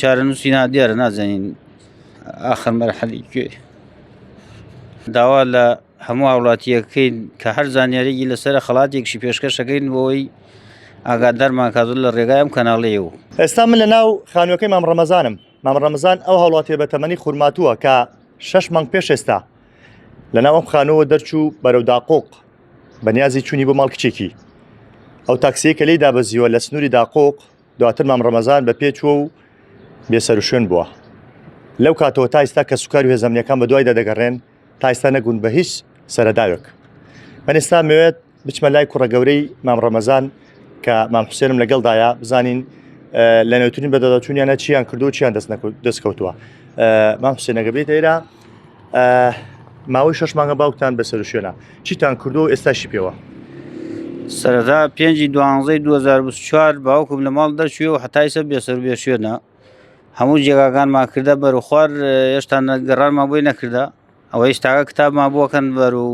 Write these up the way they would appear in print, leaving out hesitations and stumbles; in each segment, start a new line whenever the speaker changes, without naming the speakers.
چارەنووسی نادیارە نازانین ئاخر مەرحەلی کوێ. داوا لە هەموو هاوڵاتیەکەین کە هەر زانیاریی لەسەر خەڵاتێکشی پێشکەشەکەین بۆی ئاگادارمان کاتون لە ڕێگای ئەم کەناڵەیەوە.
ئێستا من لە ناو خانووەکەی مام ڕەمەزانم. مام ڕەمەزان ئەو هاوڵاتیە بە تەمەنی خورماتووە کە شەش مانگ پێش ئێستا لە ناو ئەم خانووە دەرچوو بەرەو داقوق بە نیازی چوونی بۆ ماڵ کچێکی. ئەو تاکسیەی کە لێی دابەزیوە لە سنووری داقوق دواتر مام ڕەمەزان بە پێ چووە و بێسەروشوێن بووە. لەو کاتەوە تا ئیستا کەسوکار و هێزە ئەمنییەکان بەدوایدا دەگەڕێن، تا ئیستا نەگون بە هیچ سەرەداوێک. من ئێستا مەوێت بچمە لای کوڕە گەورەی مام ڕەمەزان کە مام حوسێنم لەگەڵدایە بزانین لە نوێترین بەدەداچوونیانە چیان کردو چیان دەست کەوتووە. مام حوسێنەگە بێتە ئێرە ماوەی شەش مانگە باوکتان بەسەر شوێنە چیتان کردو و ئێستاشی پێوە؟
سەرەتا پێنجی دوانزەی 2024 باوکم لە ماڵ دەرچووە و هەتا ئیسە بێسەر بێ شوێنە هەموو جێگاکانمان کردە بەر و خوار هێشتا گەڕانمان بۆی نەکردە ئەوە ئیستاکە کتابمان بۆکەن بەر و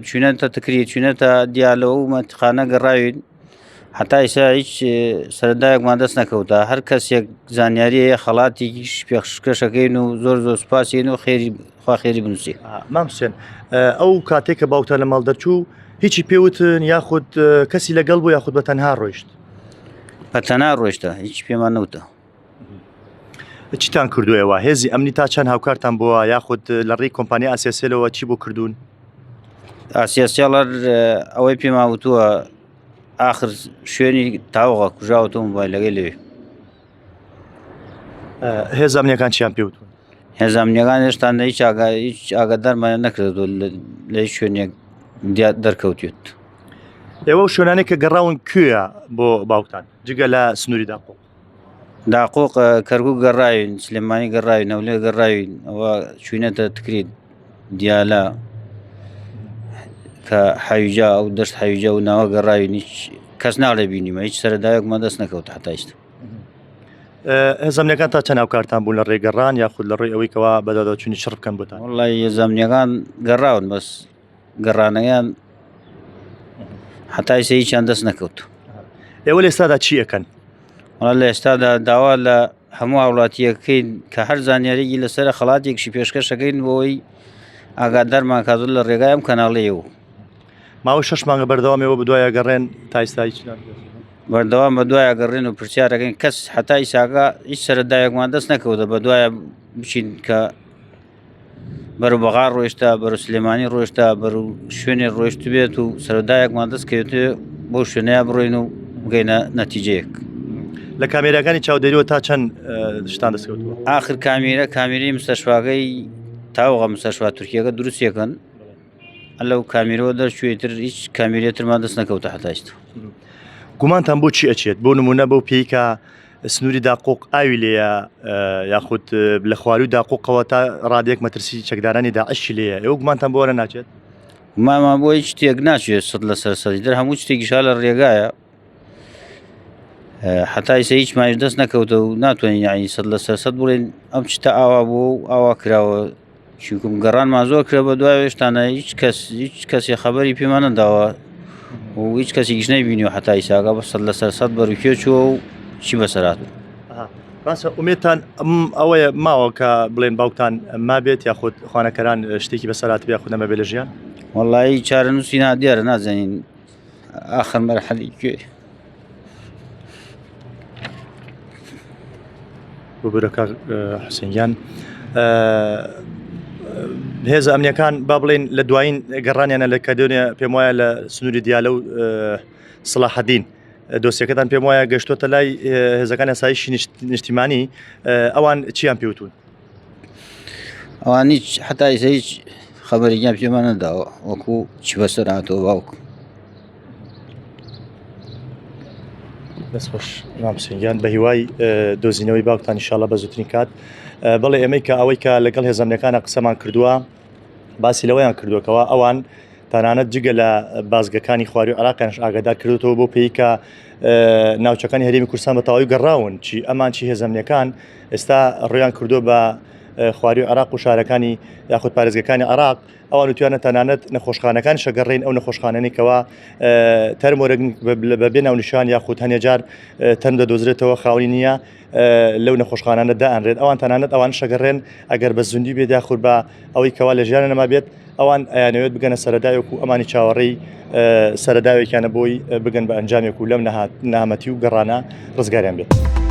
چوینەتە تکری چوینەتە دیالەوە و مەنتقانە گەڕاوین هەتا ئیسا هیچ سەرەدایەکمان دەست نەکەوتە هەر کەسێک زانیاری هەیە خەڵاتێکیش پێشکەشەکەین و زۆر زۆر سوپاسین و خێری خوا خێری بنووسی.
مام حوسێن ئەو کاتێک کە باوکتان لە ماڵ دەرچوو هیچی پێوتن یاخود کەسی لەگەڵ بوو یاخود بە تەنها ڕۆیشت؟
بە تەنها ڕۆیشتە هیچ پێمان نەوتە.
چیتان کردووە ئێوە هێزی ئەمنی تا چەند هاوکارتان بووە یاخود لە ڕێی کۆمپانیا ئاسیاسێلەوە چی بۆ کردوون؟
ئاسیاسێڵەر ئەوەی پێمان وتووە ئاخر شوێنی تاوغە کوژاوەتەوە مۆبایلەکەی لەوێ.
هێزە ئەمنیەکان چیان پێوتون؟
هێزە ئەمنیەکان هێشتا هیچ هیچ ئاگادارمان نەکردو لە هیچ شوێنێک دەرکەوتێت.
ئێوە و شوێنانێک کە گەڕاون کوێیە بۆ باوکتان جگە لە سنووری داقۆ؟
داقۆق کەرکک گەڕاوین سلێمانی گەڕاوین هەولێر گەڕاوین ئەوە چوینەتە تکریت دیالە کە حەویجا ئەو دەشت حەویجا و ناوە گەڕاوین هیچ کەس ناڵێ بینیمە هیچ سەرەداوێکمان دەست نەکەوت هەتا ئیستا.
هێزە ئەمنیەکان تا چەند هاوکارتان بوون لە ڕێگەڕان یاخود لە ڕێی ئەوەی کەوا بەدواداچوونی چڕ بکەن بۆتان؟
وەڵی هێزە ئەمنیەکان گەڕاون بەس گەڕانەیان هەتا ئیستا هیچیان دەست نەکەوت.
ئێوە لە ئێستادا چی ئەکەن؟
وەڵا لە ئێستادا داوا لە هەموو هاوڵاتیەکەین کە هەر زانیاریی لەسەر خەڵاتێکشی پێشکەشەکەین بۆی ئاگادارمان کاتون لە ڕێگای ئەم کەناڵەیەوە.
ماوەی شەش مانگە بەردەوام ئێوە بەدوای گەڕێن تا ئیستا هیچ
بەردەوام بە دوای گەڕێن و پرسیارەکەین کەس هەتا ئیساکە هیچ سەرەدایەکمان دەست نەکەوتە بە دوایە بچین کە بەرەو بەغا ڕۆیشتە بەرەو سلێمانی ڕۆیشتە بەرەو شوێنێ ڕۆیشت بێت و سەرەدایەکمان دەست کەوێت بۆ شوێنەیە بڕۆین و بگەینە نەتیجەیەک.
لە کامێراکانی چاودێریەوە تا چەند شتان دەستکەوتووە؟
ئاخر کامیرە کامیرەی مستەشفاکەی تاوغە مستەشفا تورکیەکە دروستیەکەن لەو کامیرەوە دەرچووی تر هیچ کامیرە ترمان دەست نەکەوتە هەتا ئیستا.
گومانتان بۆ چی ئەچێت بۆ نمونە بەو پێی کە سنووری داقوق ئاوی لێیە یاخود لە خواروی داقوقەوە تا ڕادێک مەترسی چەکدارانی داعشی لێیە ئێوە گومانتان بۆ ناچێت؟
گومانمان بۆ هیچ شتێک ناچێت سەد لەسەر سەدی دەر هەموو شتێکیش لە ڕێگایە حتا ئیسە هیچ ماش دەست نەکەوتە و ناتوانین یعنی سەد لەسەر سەد بڵێن ئەم شتە ئاوا بوو و ئاوا کراوە چونکم گەڕانمان زۆر کرا بە دوای هێشتانە هیچ کەس هیچ کەسێ خەبەری پێمان نەداوە و هیچ کەسێکیش نەیبینی و حتا ئیساکە بە سەد لەسەر سەد بەرو کوێ چووە و چی بەسەرات
باشە ئومێدتان ئەم ئەوەیە ماوە کە بڵێن باوکتان مابێت یاخود خوانەکەران شتێکی بەسەرات بێ یاخود نەمەبێ لە ژیان؟
وەڵی چارەنووسی نادیارە نازانین ئاخر مەرحەلی کوێ.
ببورە کاک حوسێن گیان هێزە ئەمنیەکان با بڵێن لە دوایین گەڕانیانە لە کەدۆنێ پێم وایە لە سنووری دیالە و سڵاحەدین دۆسیەکەتان پێم وایە گەشتۆتە لای هێزەکان ئاسایشی نیشتیمانی ئەوان چیان پێوتون
ئەوان هیچ حتا ئیسە هیچ خەبەرێکیان پێمان نەداوە وەکو چی بەسەر هاتەوە باوک
دەست خۆش مام حوسێن گیان بە هیوای دۆزینەوەی باوکتان ئینشاءاللە بە زووترین کات بەڵێ ئێمەی کە ئەوەی کە لەگەڵ هێزەمنەکانە قسەمان کردووە باسی لەوەیان کردووەکەەوە ئەوان تەنانەت جگە لە بازگەکانی خواروی عراقیانش ئاگادار کردوتەوە بۆ پێی کە ناوچەکانی هەرێمی کوردستان بە تەواوی گەڕاون چی ئەمان چی هێزەمنیەکان ئێستا ڕویان کردو بە خواروی عێراق و شارەکانی یاخود پارێزگەکانی عێراق ئەوان وتویانە تەنانەت نەخۆشخانەکان شەگەڕین ئەو نەخۆشخانەنی کەوا تەرم وەرەگن بە بێ ناونیشان یاخود هەنێ جار تەرم دەدۆزرێتەوە خاوەنی نییە لەو نەخۆشخانانە دائەنرێت ئەوان تەنانەت ئەوان شەگەڕێن ئەگەر بە زیندوی بێت یاخود بە ئەوەی کەوا لە ژیانە نەما بێت ئەوان ئەیانەوێت بگەنە سەرەداوێک و ئەمانی چاوەڕێی سەرەداوێکیانە بۆی بگەن بە ئەنجامێک و لەم نەهامەتی و گەڕانە ڕزگاریان بێت.